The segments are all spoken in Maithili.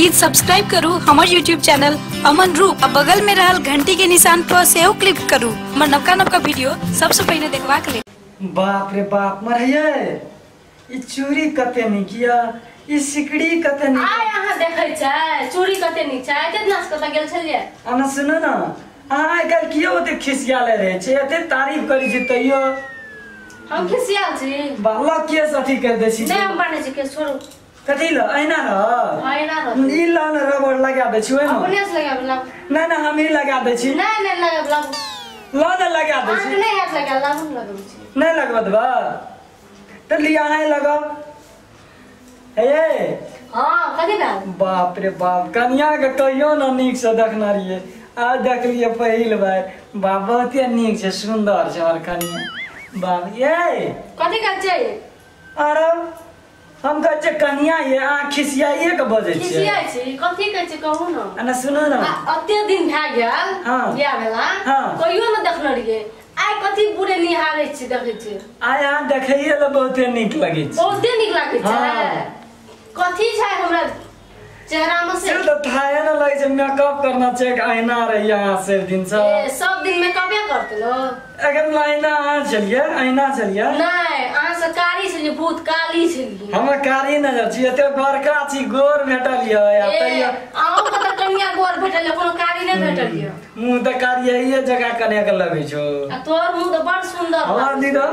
प्लीज सब्सक्राइब करू हमर यूट्यूब चैनल अमन रूप आ बगल में रहल घंटी के निशान पर सेहो क्लिक करू हमर नवका नवका वीडियो सबसे पहले देखबाक लेल। बाप रे बाप मरैये ई चूड़ी कते नीक या ई सिकड़ी कते नीक। आय अहाँ देखै छै चूड़ी कते नीक छै एते नाच कत गेल छलियै। अना सुनू ना अहाँ आइ काल्हि कियो ओते खिसियाले रहै छै एते तारीफ करै छी तैयो हम खिसियाल छी। बाला के अथी कर दै छी। नहीं हम बाने छी के छोड़ू। कथी ल ऐना रह। हां ऐना रह। ई ल न रबड़ लगा दै छी ओइमे। अपने से लगाब लाग। ना ना हम ही लगा दै छी। नहीं नहीं लगाब लाग। ल न लगा दै छी। नहीं हाथ लगा लाग हम लगबै छी। नहीं लगब देबा त लिया है लगाओ। हे हां कथी ना। बाप रे बाप कन्या के कहियो न नीक से देखना रहिए आज देखलिए पहिल बार। बाप बहुते नीक छै सुंदर छै हमर कन्या। बाप ये कथी कहै छै? अरे हम कहै छै कन्या ये अहाँ खिसियाइए के बजै छियै। खिसियाइ छी कथी कहै छै कहू न। अना सुनू न अते दिन भए गेल बियाह भेला कहियो न देखने रहियै आइ कथी बुरे निहारै छी देखै छी। आइ अहाँ देखैए ल बहुते नीक लगै छै। बहुते नीक लागै छै। कथी छै हमरा चेहरा में से तो थाए न लगै छै मेकअप करना छै आईना रहिए अहाँ सब दिन से। ए सब दिन मेकअपे करते लो। अगर आईना अहाँ चलिए आईना चलिए। नहीं अहाँ से कारी छलिए बहुत काली छलिए। हमरा कारी नजर छी एते बड़का छी गोर भेटल य या तैयो अहाँ के त कन्या गोर भेटल य कोनो कारी नहीं भेटल य। मुंह त कारी यही जगह कन्या के लगै छौ। आ तोर मुंह त बड़ सुंदर। हमरा दीदा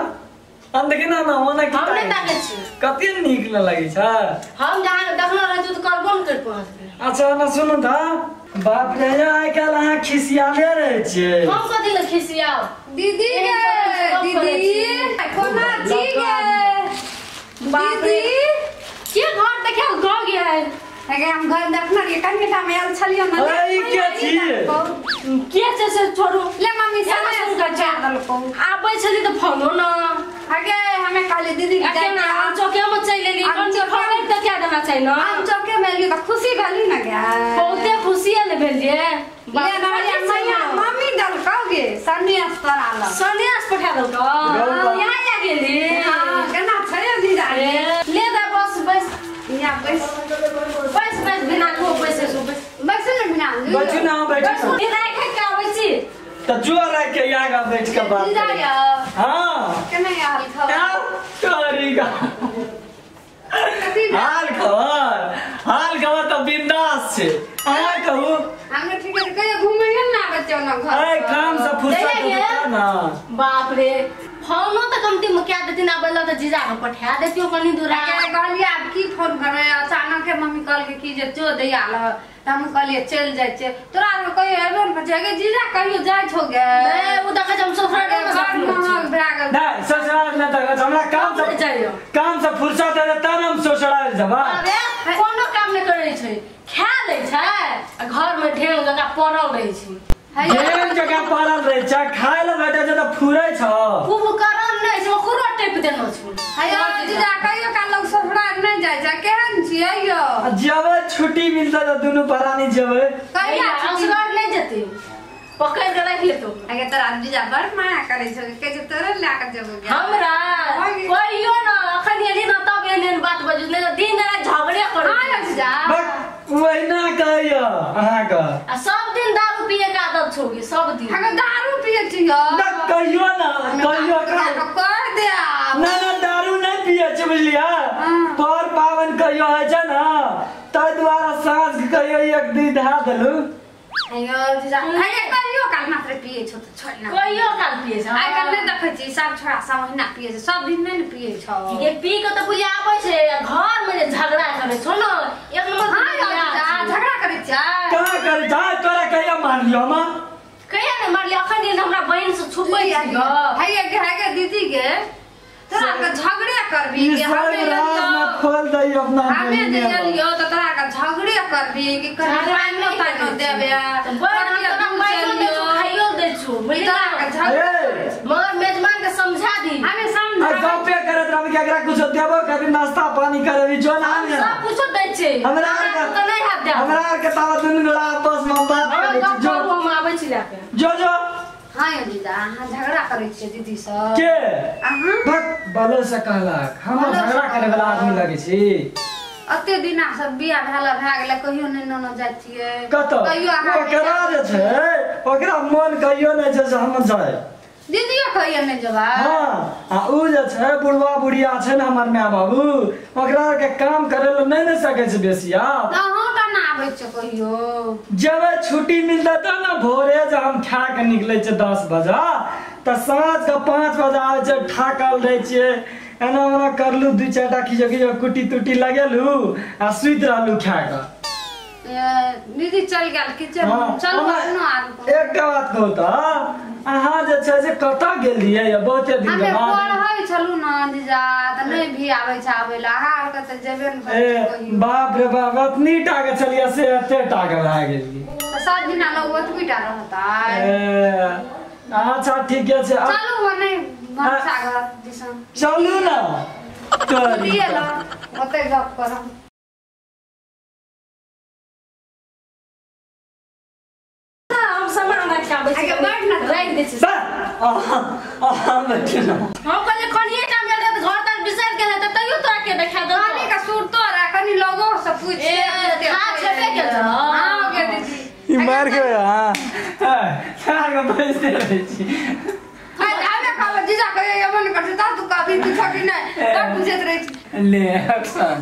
हम देखि ना ना ओना की हम नहीं ताकै छी कते नीक न लगै छै। हम जहाँ देखलो रहतु त करबो न कर पहुँचबे। अच्छा ना सुनू त बाप रे आइ काल्हि अहाँ खिसियाले रहै छियै। हम कथी ल खिसियाब दीदी गे दीदी कोना छी गे दीदी के घर देखे गाँव गेल अगे हम घर देखना रे कनिटा में आयल छलियो न। ए के छी के छै से छोड़ू ले मम्मी समय से जा देलको आबै छली त फोनो न अगे हमें कहले दीदी के ना हम चौके में चल लेली कन खबर त क्या देना चाहिए न। हम चौके में एली त खुशी भेली न गे बहुते खुशी ने भेलिए। ले ना मैया मम्मी देलको गे सन्यास तोरा ल सन्यास पठा देलको यहाँ जा गेली। हां केना छै दीदा ले दे बस बस यहाँ बस बस बस बिना को पैसे सो बस बस न बिना बैठू ना बैठू ई राख के आबै छी त जो राख के आगा बैठ के बात दीदा या हां केना हाल खबर तोरी का हाल खबर त बिंदास छै। अहाँ कहू हमरे ठीक है कहियो घुमै न आबै छौ न घर ए काम से फुर्सत होता ना। बाप रे फोनो त कमती में क्या देथिन आबै ल त जीजा के पठा देतियो कनी दूर। अगे कहलिए आब की फोन करे अचानक मम्मी कहलके की जे चो दैया ल त हम कहलिए चल जाय छै तोरा आर कहियो एबे न जगे जीजा कहियो जाय छौ गे। ए उ देखै हम ससुराल में महग भए गेल। नहीं ससुराल न त हमरा काम से जाइयो काम से फुर्सत है तब हम ससुराल जबा। अरे कोनो काम नै करै छै खा लै छै आ घर में ढेर जगह पड़ल रहै छै। ढेर जगह पड़ल रहै छै खाय ल बैठे छै त फुरै छ। कुभकरण नै छै ओकरो टेप देनो छै। हेयो जीजा कहियो काल लोग ससुराल नै जाय छै केहन छियै यो। जब छुट्टी मिलतै त दुनु प्राणी जेबै। कहिया ससुराल नै जेतै पकड़ के राख लेतो। अगे तोरा जीजा बड़ माया करै छौ कहै छै तोरे लए के जेबो गे। हमरा कहियो न अखन एली न तब एहन एहन बात बजू नै त दिन रात झगड़े करै। हां जीजा वहिना कहैया अहाँ के आ सब दिन दारू पिए के आदत छौ गे सब दिन। अगे दारू पिए छियो न कहियो न कहियो कर दे ना ना दारू नहीं पिए छी बुझलिया पर पावन कहियो होइ छै न तै दुआरे साँझ के कहियो एक दी धा देलु। अयो जीजा अगे कहियो काल मात्र पिए छौ त छोड़ ना कहियो काल पिए छै। आइ काल नै देखै छी सब छोरा सब ओहिना पिए छै सब दिन नै न पिए छौ। ये पी के त बुझा आबै छै घर में जे झगड़ा करै छौ न एक नंबर। हां जीजा झगड़ा करै छै कहाँ करै छै तोरा कहिया मारलियो हम कहिया नै मारलियो अखन दिन हमरा बहिन से छुपै छी ग। हैया के हैगे दीदी के तोरा के झगड़े करबी के हमे राज खोल दई अपना हमे जे गेलियो त तोरा के झगड़े करबी कि कहीं पानी तानो देबे त बड़ हम तोरा पैसो दै छु खाइयो दै छु बुझली तोरा के झगड़े मगर मेजबान के समझा दी। हमे समझा गपे करत रहब कि एकरा कुछ देबो कभी नाश्ता पानी करबी जो ना सब कुछ दै छै हमरा त नै हाथ दे हमरा आर के तावा दुनु गोला आपस में बात करै छी जो हम आबै छी लाके जो जो। हां दीदा अहाँ झगड़ा करै छियै दीदी से के अहाँ भक बलो से कहलक हम झगड़ा करे वाला आदमी लगै छी। अते दिना सब बियाह भेला भए गेलै कहियो नहि ननद जाइ छियै कतऽ कहियो अहाँ ओकरा जे छै ओकरा मन कहियो नहि छै जे हम जाय दीदियो कहियो नहि जेबै। हाँ आ उ जे छै बुढ़वा बुढ़िया छै ने हमर my बाबू ओकरा के काम करे ले नहि ने सकै छै बेसी। आ अहूँ टा ना आबै छै कहियो जब छुट्टी मिलतै तब ने भोरे जे हम खा के निकलै छियै 10 बजे तऽ साँझ के 5 बजे आबै छै थाकल रहै छियै एना ओना करलू 2-4 टा खिचो खिचो कुटी तुटी लगेलू आ सुति रहलू खा के। दीदी चल गेल किचन चल अपनो आर एकटा बात कहू तऽ अहाँ जे छै से कतऽ गेल रहियै बहुते दिन के बाद? पढ़ै छलू न जीजा तऽ नहि भी आबै छै आबै लए अहाँ आरके तऽ जेबे ने करै कहियो। बाप रे बाप अतनी टा के छलियै से एते टा के भए गेलियै तऽ सब दिना लोग ओतबी टा रहतै। अच्छा ठीके छै चलू नहि भनसाघर दिसन चलू ने ओतै गप करब। हम सामान राखि आबै छी बैठ न राखि दै छी हम कहलियै कनिये टा मिल तऽ घर तर बिसरि गेल तऽ तैयो तोरा के देखा दो कनी के सुर तोरा कनी लोगो से पूछ खा छेबे के छौ। हां गे दीदी ई मार के हां खा के बैसते रहै छी। आबे कहब जीजा कहियो एबो नहि करै छै तब तू कभी तू छोटी नहि तब पूछैत रहै छी। ले एक्शन।